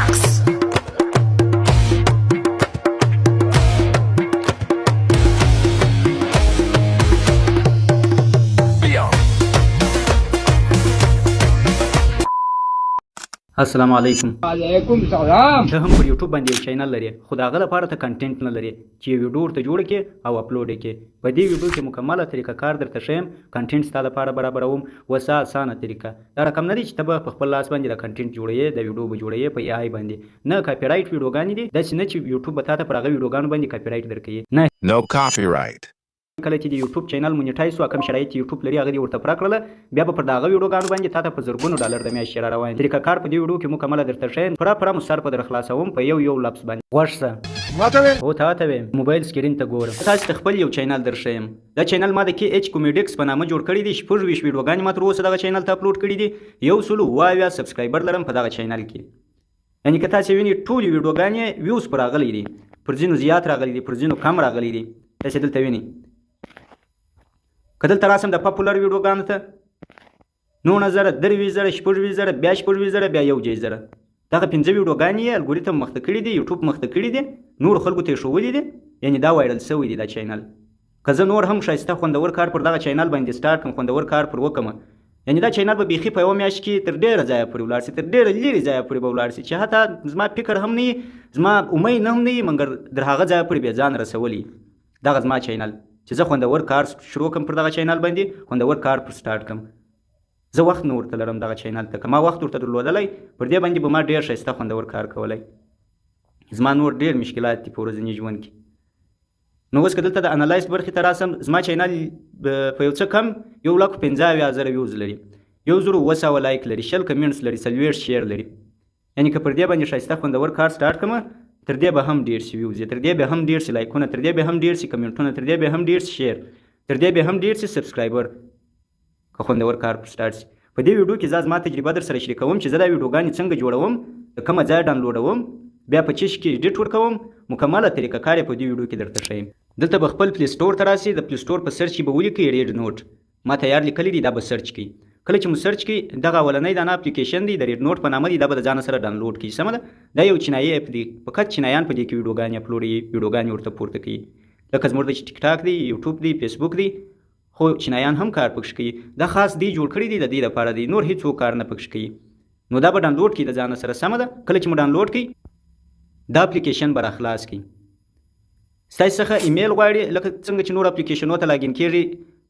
Rocks. السلام علیکم. علیکم سلام. ته هم پر یوټیوب باندې یو چینل لرې، خو د هغه لپاره ته کنټینټ نه لرې چې یو ویډیو ورته جوړه کړې او اپلوډ یې کړې. په دې ویډیو کې مکمله طریقه کار درته ښیم، کنټینټ ستا لپاره برابروم. وسه اسانه طریقه دا رقم نه دی چې ته به په خپل لاس باندې د کنټینټ جوړوې، د ویډیو به جوړوې په ای آی باندې. نه کاپي رایټ ویډیوګانې دي، داسې نه چې یوټیوب به تاته پر هغه ویډیوګانو باندې کاپي رایټ درکوي. نه. No copyright. کله چې د یوټیوب چینل مونیټایز شو، کوم شرایط چې یوټیوب لري هغه دې ورته پوره کړله، بیا به پر د هغه ویډیوګانو باندې تاته په زرګونو ډالر د میاشتې را روان. طریقه کار په دې ویډیو کې مکمله درته ښیم، پوره پوره مو سر په در خلاصوم په یو یو لفظ باندې. غوږ شه. ماته وې؟ هو، تا ته ویم. موبایل سکرین ته ګوره. تاسو ته خپل یو چینل در ښیم. دا چینل ما د کې ایچ کومیډکس په نامه جوړ کړی دی. 26 ویډیوګانې ما تر اوسه دغه چینل ته اپلوډ کړي دي. 177 subscriber لرم په دغه چینل کې. یعنی که تاسو وینئ، ټولې ویډیوګانې views پر راغلي دي، پر ځینو زیات راغلي دي، پر ځینو کم راغلي دي. تاسو دلته وینئ، که دلته راسم د popular ویډیوګانو ته، 9 زره، 23 زره، 26 زره، بیا 26 زره، بیا 21 زره. دغه پنځه ویډیوګانې یې الګوریتم مخته کړي دي، یوټیوب مخته کړي دي، نورو خلکو ته یې ښوولي دي. یعنی دا viral شوی دی دا چینل. که زه نور هم ښایسته خوندور کار پر دغه چینل باندې سټارټ کړم، خوندور کار پر وکړم، یعنی دا چینل به بیخي په یوه میاشت کې تر ډېره ځایه پورې ولاړ شي، تر ډېره لیرې ځایه پورې به ولاړ شي چې حتی زما فکر هم نه وي، زما امید نه هم نه وي، مګر تر هغه ځایه پورې به ځان رسولی دغه زما چینل، چې زه خوندور کار شروع کړم، پر دغه چینل باندې خوندور کار پر سټارټ کړم. زه وخت نه ورته لرم دغه چینل ته. که ما وخت ورته درلودلی، پر دې باندې به ما ډېر ښایسته خوندور کار کولی. زما نور ډېر مشکلات دي په ورځني ژوند کې. نو اوس که دلته د analyze برخې ته راسم، زما چینل په یو څه کم 1,75,000 views لري، 1700 like لري، 20 comments لري، 40 share لري. یعنی که پر دې باندې ښایسته خوندور کار سټارټ کړم، تر دې به هم ډېر شي views، تر دې به هم ډېر شي لایکونه، تر دې به هم ډېر شي کمنټونه، تر دې به هم ډېر شي share، تر دې به هم ډېر شي subscriber، که خوندور کار پر سټارټ شي. په دې ویډیو کې زه زما تجربه در سره شریکوم چې زه دا ویډیوګانې څنګه جوړوم، د کومه ځایه ډانلوډوم، بیا په چش کې edit ورکوم. مکمله طریقه کار یې په دې ویډیو کې درته ښیم. دلته به خپل Play Store ته راسي، د Play Store په search کې به ولیکئ ریډ نوټ. ما تیار لیکلی دی، دا به search کړئ. کله چې مو search کړئ، دغه اولنی دانه اپلیکیشن دی، د ریډ نوټ په نامه دی. دا به د ځانه سره ډانلوډ کړئ. سمه ده. دا یو چینایي app دی. فقط چینایان په دې کې ویډیوګانې اپلوډوي، ویډیوګانې ورته پورته کوي. لکه زموږ د چې ټیک ټاک دی، یوټیوب دی، فیسبوک دی، خو چینایان هم کار پکښې کوي. دا خاص دی جوړ کړی دی، د دې لپاره دی، نور هیڅوک کار نه پکښې کوي. نو دا به ډانلوډ کړئ د ځانه سره. سمه ده. کله چې مو ډانلوډ کړئ، دا اپلیکیشن به راخلاص کړئ. ستاسو څخه ایمیل غواړي، لکه څنګه چې نور اپلیکیشنو ته login کیږي،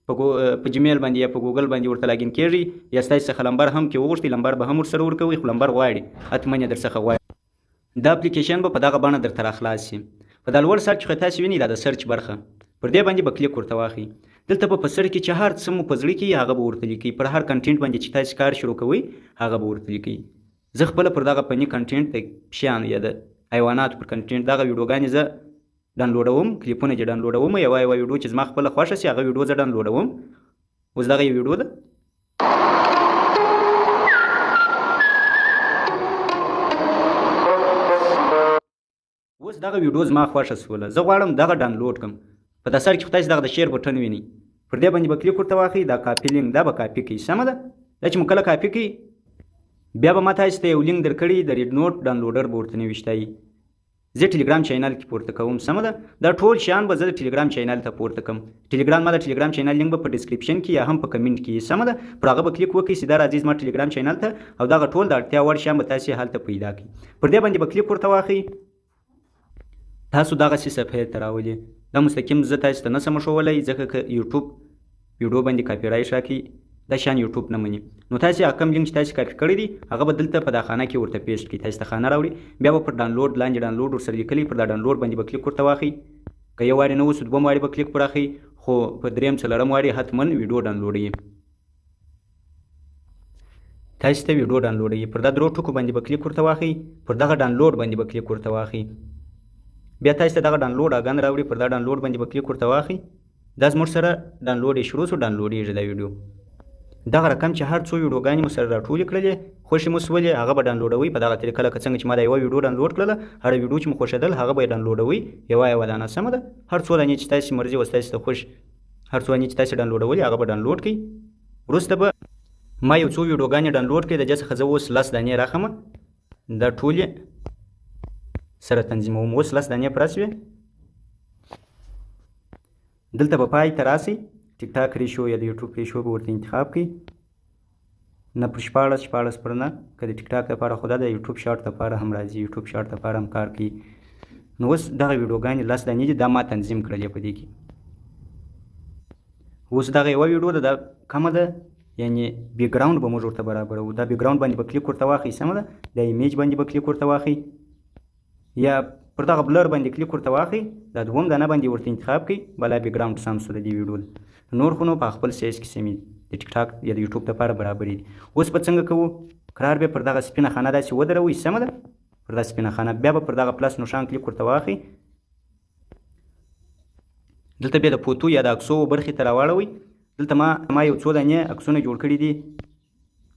په جیمیل باندې یا په ګوګل باندې ورته login کیږي. یا ستاسو څخه لمبر هم کې وغوښتي، لمبر به هم ورسره ورکوي، خو لمبر غواړي، حتما یې در څخه غواړي. دا اپلیکیشن به په دغه بڼه درته راخلاص شي. په دا لوړ سر چې تاسو وینئ، دا د search برخه، پر دې باندې به کلیک ورته واخلئ. دلته به په search کې چې هر څه مو په زړه کې هغه به ورته لیکئ. پر هر کنټینټ باندې چې تاسو کار شروع کوئ، هغه به ورته لیکئ. زه خپله پر دغه funny content د پشیانو یا د حیواناتو پر کنټینټ دغه ویډیوګانې زه ډانلوډوم، کلیپونه چې ډانلوډوم. یوه یوه ویډیو چې زما خپله خوښه شي، هغه ویډیو زه ډانلوډوم. اوس دغه یو ویډیو ده. اوس دغه ویډیو زما خوښه شوله، زه غواړم دغه ډانلوډ کړم. په دا سر کې خو تاسو دغه د share button وینئ، پر دې باندې به کلیک ورته واخلئ. دا copy link، دا به کاپي کړئ. سمه ده. دا چې مو کله کاپي کړئ، بیا به ما تاسو ته یو لینک درکړي، د ریډ نوټ downloader به ورته نوشته. زه ټلګرام چینل کې پورته کوم. سمه ده. دا ټول شیان به زه د ټلګرام چینل ته پورته کوم. ټلګرام ما د ټلګرام چینل لینک به په description کې یا هم په کمنټ کې. سمه ده. پر هغه به کلیک وکړئ، سیده راځي زما ټلګرام چینل ته او دغه ټول د اړتیا وړ شیان به تاسو هلته پیدا کړئ. پر دې باندې به کلیک ورته واخلئ، تاسو دغسې صفحې ته راولي. دا مستقیم زه تاسو ته نه سم ښوولی، ځکه که یوټیوب ویډیو باندې کاپي رایټ راکړي، دا شیان یوټیوب نه مني. نو تاسو هغه کوم لینک چې تاسو کاپي کړی دی، هغه به دلته په دا خانه کې ورته paste کړئ. تاسو ته خانه راوړي، بیا به پر ډانلوډ، لاندې ډانلوډ ورسره لیکلی، پر دا ډانلوډ باندې به کلیک ورته واخلئ. که یو وارې نه وسو، دوم وارې به کلیک پر اخلئ، خو په دریم څلورم وارې حتما ویډیو ډانلوډوي. تاسو ته ویډیو ډانلوډوي. پر دا درو ټکو باندې به کلیک ورته واخلئ، پر دغه ډانلوډ باندې به کلیک ورته واخلئ. بیا تاسو ته دغه ډانلوډ اګن راوړي، پر دا ډانلوډ باندې به کلیک ورته واخلئ. دا زموږ سره ډانلوډ یې شروع شو، ډانلوډېږي دا ویډیو. دغه رقم چې هر څو ویډیوګانې مو سره راټولې کړلې، خوښې مو سولې، هغه به ډانلوډوئ په دغه طریقه، لکه څنګه چې ما دا یوه ویډیو ډانلوډ کړله. هره ویډیو چې مو خوښېدل، هغه به یې ډانلوډوئ یوه یوه دانه. سمه ده. هر څو دانې چې تاسې مرضي وه، ستاسې ته خوښ هر څو دانې چې تاسې ډانلوډولې، هغه به ډانلوډ کړئ. وروسته به ما یو څو ویډیوګانې ډانلوډ کړې، د دې څخه زه اوس 10 دانې راخم. دا ټولې سره تنظیموم. اوس 10 دانې پوره شوې. دلته به پای ته راسئ، ټیک ټاک ratio یا د یوټیوب ratio به ورته انتخاب کړئ، نه پر 16، 16 پر نه، که د ټیک ټاک لپاره خو دا د یوټیوب شارټ لپاره هم راځي، یوټیوب شارټ لپاره هم کار کوي. نو اوس دغه ویډیوګانې 10 دانې دي، دا ما تنظیم کړلې په دې کې. اوس دغه یوه ویډیو ده، دا کمه ده، یعنی background به موږ ورته برابروو. دا background باندې به کلیک ورته واخلئ، سمه ده، دا image باندې به کلیک ورته واخلئ، یا پر دغه blur باندې کلیک ورته واخلئ، دا دوم دانه باندې ورته انتخاب کړئ، بلا background سم سو د دې ویډیو. نور خو نو په خپل سایز کې سمې دي، د ټیک ټاک یا د یوټیوب لپاره برابرې دي. اوس به څنګه کوو؟ قرار به پر دغه سپینه خانه داسې ودروئ، سمه ده، پر دغه سپینه خانه بیا به پر دغه plus نښان کلیک ورته واخلئ. دلته بیا د photo یا د عکسو برخې ته راواړوئ. دلته ما یو څو دانې عکسونه جوړ کړي دي،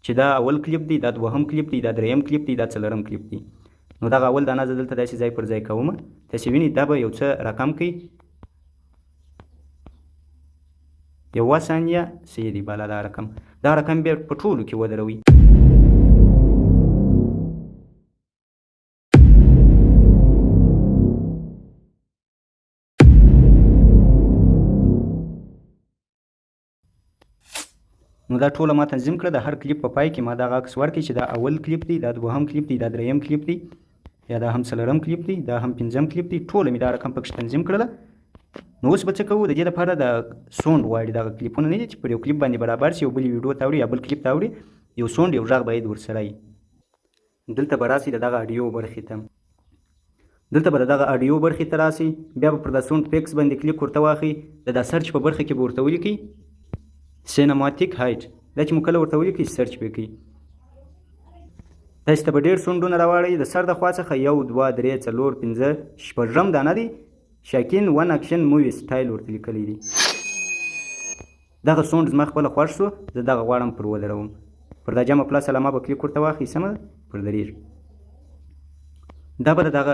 چې دا اول کلیپ دی، دا دوهم کلیپ دی، دا دریم کلیپ دی، دا څلورم کلیپ دی. نو دغه اول دانه زه دلته داسې ځای پر ځای کوم، تاسې وینئ دا به یو څه راکم کړئ، یوه ثانیه صحیح دی بالا. دا رقم بیا په ټولو کې ودروئ. نو دا ټوله ما تنظیم کړه. د هر کلیپ په پای کې ما دغه عکس ورکړ چې دا اول کلیپ دی، دا دوهم کلیپ دی، دا دریم کلیپ دی، یا دا هم څلورم کلیپ دی، دا هم پنځم کلیپ دی. ټوله مې دا رقم پکې تنظیم کړله. نو اوس به څه کوو؟ د دې لپاره د sound غواړي، دغه کلیپونه نه دي چې پر یو کلیپ باندې برابر شي، یو بلې ویډیو ته اوړي یا بل کلیپ ته اوړي، یو sound یو غږ باید ورسره وي. دلته به راسي د دغه audio برخې ته، دلته به د دغه audio برخې ته راسي، بیا به پر دا sound effects باندې کلیک ورته واخلي. د دا search په برخه کې به ورته ولیکئ cinematic height، دا چې مو کله ورته ولیکئ search به کړئ، تاسې ته به ډېر sound ونه راواړوي. د سر د خوا څخه 1 2 3 4 5 شپږم دانه دی، shaking one action movie style ورته لیکلی دی. دغه sound زما خپله خوښ شو، زه دغه غواړم پر ودروم. پر دا جمع plus علامه به کلیک ورته واخلئ، سمه ده، پر درېږي. دا به د دغه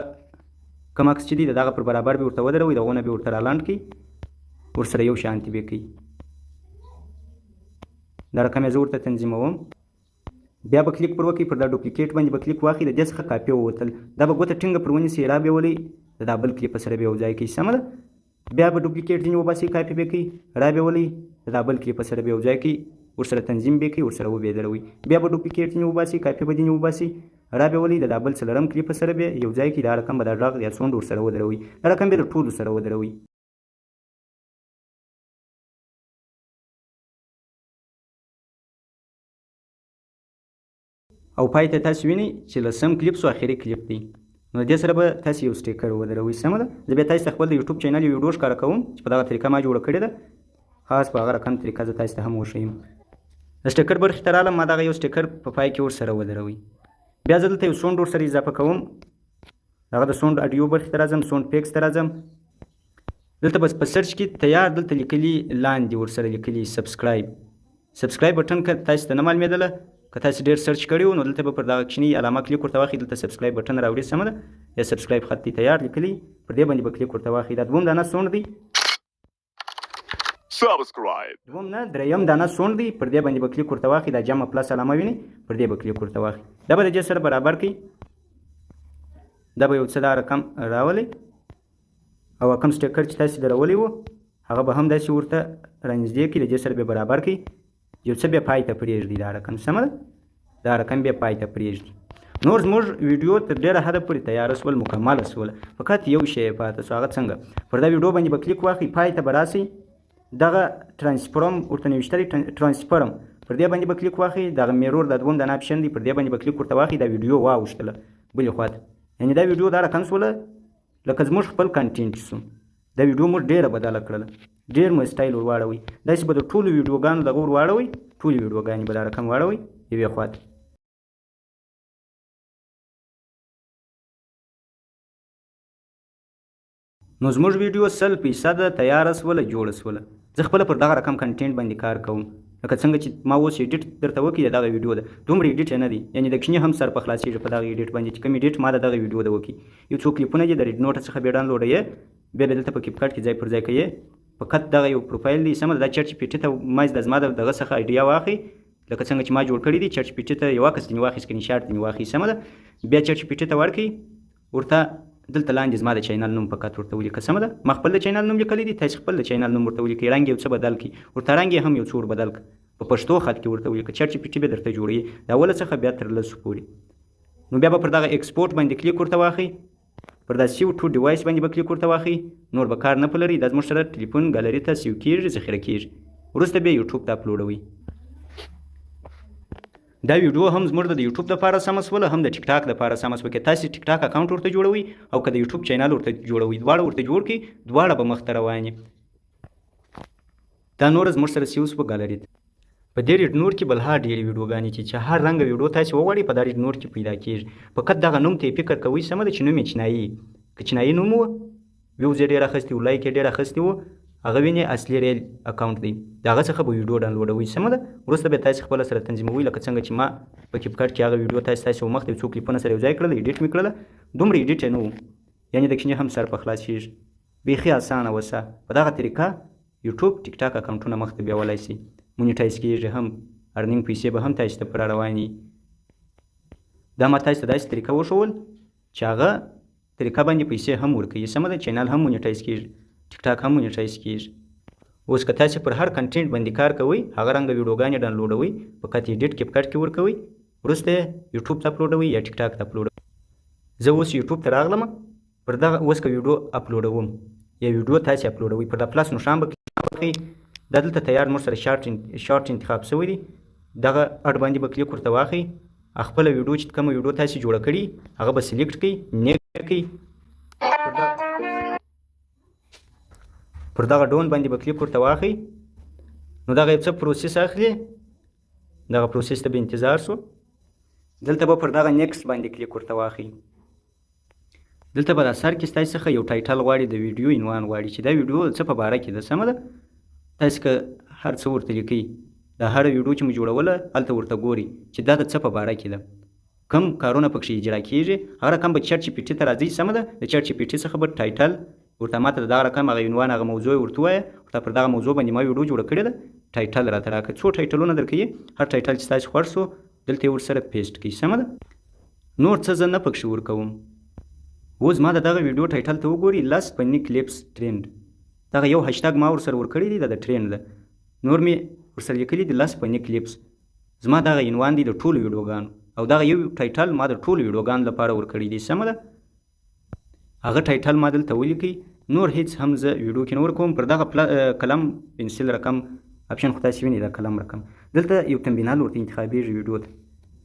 کوم عکس چې دی د دغه پر برابر به ورته ودروئ، دغونه به ورته رالنډ کړئ، ورسره یو شانتې به کړئ. دا رقم یې زه ورته تنظیموم. بیا به کلیک پر وکړئ، پر دا duplicate باندې به کلیک واخلئ، د دې څخه کاپي ووتل، دا به ګوته ټینګه پر ونیسئ، را به ولئ، د دا بل کلیپ سره به یو ځای کړئ، سمه ده. بیا به duplicate ځینې وباسئ، کاپي به کړئ، را به ولئ، د دا بل کلیپ سره به یو ځای کړئ، ورسره تنظیم به کړئ، ورسره وبې دروئ. بیا به duplicate ځینې وباسئ، کاپي به ځینې وباسئ، را به ولئ، د دا بل څلورم کلیپ سره به یو ځای کړئ، دا رقم به دا غږ یا sound ورسره ودروئ، دا رقم به د ټولو سره ودروئ. او پای ته تاسو وینئ چې لسم کلیپ سو اخري کلیپ دی. نو دې سره به تاسو یو sticker ودروئ، سمه ده. زه بیا تاسو ته خپل د یوټیوب channel یو ویډیو ښکاره کوم چې په دغه طریقه ما جوړه کړې ده، خاص په هغه رقم طریقه زه تاسو ته هم وښیم. د sticker برخې ته رالم، ما دغه یو sticker په پای کې ورسره ودروئ. بیا زه دلته یو sound ورسره اضافه کوم، هغه د sound audio برخې ته راځم، sound effects ته راځم. دلته بس په search کې تیار دلته لیکلي لاندې ورسره لیکلي subscribe، subscribe button که تاسو ته نه معلومېدله، که تاسو ډېر search کړی و نو دلته به پر دغه کوچنۍ علامه کلیک ورته واخلئ، دلته subscribe button راوړي، سمه ده، یا subscribe خط دی تیار لیکلی، پر دې باندې به کلیک ورته واخلئ. دا دوم دانه sound دی، Subscribe. دوم نه دریم دانه sound دی، پر دې باندې به کلیک ورته واخلئ، دا جمع plus علامه وینئ، پر دې به کلیک ورته واخلئ. دا به د دې سره برابر کړئ، دا به یو څه دا رقم راولئ، او کوم sticker چې تاسې درولی و هغه به هم داسې ورته رانږدې کړئ، د دې سره به برابر کړئ، یو څه بیا پای ته پرېږدئ دا رقم، سمه ده، دا رقم بیا پای ته پرېږدئ. نور زموږ ویډیو تر ډېره حده پورې تیاره سول، مکمله سوله، فقط یو شی یې پاته سو. هغه څنګه؟ پر دا ویډیو باندې به کلیک واخلئ، پای ته به راسئ، دغه transform ورته نوشته دی، transform، پر دې باندې به کلیک واخلئ، دغه mirror دا دوم دانه option دی، پر دې باندې به کلیک ورته واخلئ، دا ویډیو واوښتله بلې خوا ته، یعنې دا ویډیو دا رقم سوله لکه زموږ خپل content سو. دا ویډیو موږ ډېره بدله کړله، ډېر مو style ور واړوئ، داسې به د ټولو ویډیوګانو دغه ور واړوئ، ټولې ویډیوګانې به دا رقم واړوئ یوې خوا ته. نو زموږ ویډیو 100% تیاره سوله، جوړه سوله. زه خپله پر دغه رقم content باندې کار کوم، لکه څنګه چې ما اوس edit درته وکړي د دغه ویډیو ده، دومره edit یې نه دی، یعنې د کوچني هم سر په خلاصېږي په دغه edit باندې چې کوم edit ما د دغه ویډیو ده وکړي. یو څو کلیپونه دي د RedNote څخه بیا download یې، بیا به دلته په CapCut کې ځای پر ځای کوي. فقط دغه یو پروفایل دی، سمه ده. دا ChatGPT ته ما د زما د دغه څخه idea واخلي، لکه څنګه چې ما جوړ کړی دی، ChatGPT ته یو عکس ځینې واخلي، screenshot ځینې واخلي، سمه ده. بیا ChatGPT ته ورکړي، ورته دلته لاندې زما د چینل نوم فقط ورته ولیکه. سمه ده، ما خپل د چینل نوم لیکلی دی، تاسې خپل د چینل نوم ورته ولیکئ. رنګ یو څه بدل کړئ ورته، رنګ یې هم یو څه ور بدل کړئ، په پښتو خط کې ورته ولیکه. چټ جي پي ټي به درته جوړوي د اوله څخه بیا تر 10 پورې. نو بیا به پر دغه export باندې کلیک ورته واخئ، پر دا save to device باندې به کلیک ورته واخئ. نور به کار نه پلري، دا زموږ سره ټلیفون ګالري ته save کیږي، ذخیره کیږي، وروسته بیا یوټیوب ته اپلوډوي. دا ویډیو هم زموږ د یوټیوب دپاره سمه سوله، هم د ټیک ټاک دپاره سمه سوه. که تاسې ټیک ټاک اکاونټ ورته جوړوئ او که د یوټیوب چینل ورته جوړوئ، دواړه ورته جوړ کړئ، دواړه به مخته روان یي. دا نوره زموږ سره save سوه ګالري ته. په دې RedNote کې بلها ډېرې ویډیوګانې چې هر رنګه ویډیو تاسې وغواړئ په دا RedNote کې پیدا کېږي. فقط دغه نوم ته یې فکر کوئ، سمه ده، چې نوم یې چینایي، که چینایي نوم و، views یې ډېر اخیستي و، like یې ډېر اخیستي و، هغه وینې اصلي real اکاونټ دی، د هغه څخه به ویډیو ډاونلوډوئ. سمه ده، وروسته به تاسې خپله سره تنظیموئ، لکه څنګه چې ما په CapCut کې هغه ویډیو تاسې ومخته یو څو کلیپونه سره یو ځای کړل، edit مې کړله، دومره edit یې نه و، یعنې د کښنې هم سر په خلاصېږي، بیخي اسانه وسه. په دغه طریقه یوټیوب ټیک ټاک اکاونټونه مخته بیولای شي، monetize کېږي هم، earning پیسې به هم تاسې ته پر روانې. دا ما تاسې ته داسې طریقه وښول چې هغه طریقه باندې پیسې هم ورکوي. سمه ده، چینل هم monetize کېږي، ټیک ټاک هم monetize کېږي. اوس که تاسې پر هر content باندې کار کوئ، هغه رنګه ویډیوګانې ډاونلوډوئ، فقط edit CapCut کې ورکوئ، وروسته یې یوټیوب ته اپلوډوئ یا ټیک ټاک ته اپلوډوئ. زه اوس یوټیوب ته راغلم، پر دغه اوس که ویډیو اپلوډوم یا ویډیو تاسې اپلوډوئ، پر دا plus نښان به کلیک وکړئ. دا دلته تیار موږ سره short انتخاب شوی دی، دغه اډ باندې به کلیک ورته واخئ. خپله ویډیو چې کومه ویډیو تاسې جوړه کړې هغه به select کړئ، next کړئ، پر دغه done باندې به کلیک ورته واخئ. نو دغه یو څه process اخلي، دغه process ته به انتظار شو. دلته به پر دغه next باندې کلیک ورته واخئ. دلته به دا سر کې ستاسې څخه یو title غواړي، د ویډیو عنوان غواړي چې دا ویډیو څه په باره کې ده. سمه ده، تاسې که هر څه ورته لیکئ، دا هره ویډیو چې مو جوړوله هلته ورته ګورئ چې دا د څه په باره کې ده، کم کارونه پکښې اجرا کېږي، هغه رقم به ChatGPT ته راځئ. سمه ده، د ChatGPT څخه به title ورته ماته دغه رقم هغه عنوان هغه موضوع یې ورته ووایه، ورته پر دغه موضوع باندې ما ویډیو جوړه کړې ده، title راته راکړه. څو title ونه درکوي، هر title چې ستاسې خوښ شو دلته یې ورسره paste کړئ. سمه ده، نور څه زه نه پکښې ورکوم. اوس زما د دغه ویډیو title ته وګورئ، 10 funny clips trend، دغه یو هشتګ ما ورسره ورکړی دی، دا د trend ده. نور مې ورسره لیکلي دي 10 funny clips، زما دغه عنوان دی د ټولو ویډیوګانو، او دغه یو title ما د ټولو ویډیوګانو لپاره ورکړی دی. سمه ده، هغه title ما دلته ولیکئ. نور هیڅ هم زه ویډیو کې نه ورکوم. پر دغه قلم پنسل رقم option خو تاسې وینئ، دا قلم رقم دلته یو thumbnail ورته انتخابېږي، ویډیو ته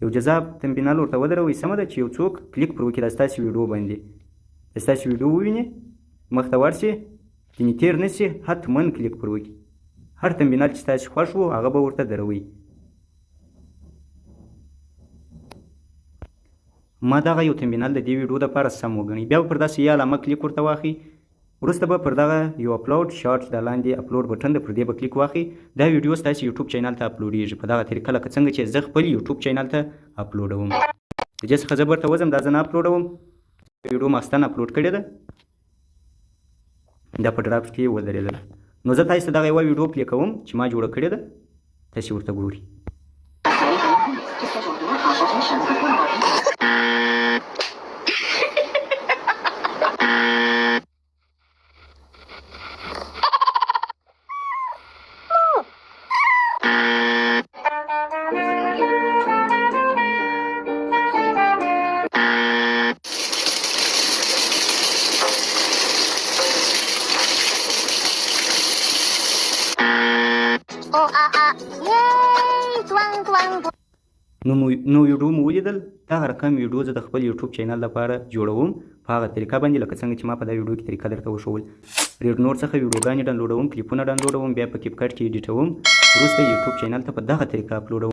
یو جذاب thumbnail ورته ودروئ. سمه ده، چې یو څوک کلیک پر وکړي، دا ستاسې ویډیو باندې، دا ستاسې ویډیو وویني، مخته ورشي، ځینې تېر نه شي، حتما کلیک پر وکړي. هر thumbnail چې ستاسې خوښ و هغه به ورته دروئ. ما دغه یو thumbnail د دې ویډیو دپاره سم وګڼئ. بیا به پر داسې یا علامه کلیک ورته واخلئ، وروسته به پر دغه یو upload short دا لاندې upload button ده، پر دې به کلیک واخلئ. دا ویډیو ستاسې یوټیوب چینل ته اپلوډېږي په دغه طریقه لکه څنګه چې زه خپل یوټیوب چینل ته اپلوډوم. د دې څخه زه بیرته وځم، دا زه نه اپلوډوم، ویډیو ما اصلاً اپلوډ کړې ده، دا په draft کې ودرېدله. نو زه تاسې ته دغه یوه ویډیو play کوم چې ما جوړه کړې ده، تاسې ورته ګورئ. نو ویډیو مو ولیدل. دغه رقم ویډیو زه د خپل یوټیوب چینل لپاره جوړوم په هغه طریقه باندې لکه څنګه چې ما په دا ویډیو کې طریقه درته وښول. RedNote څخه ویډیوګانې ډاونلوډوم، کلیپونه ډاونلوډوم، بیا په CapCut کې ایډیټوم، وروسته یوټیوب چینل ته په دغه طریقه اپلوډوم.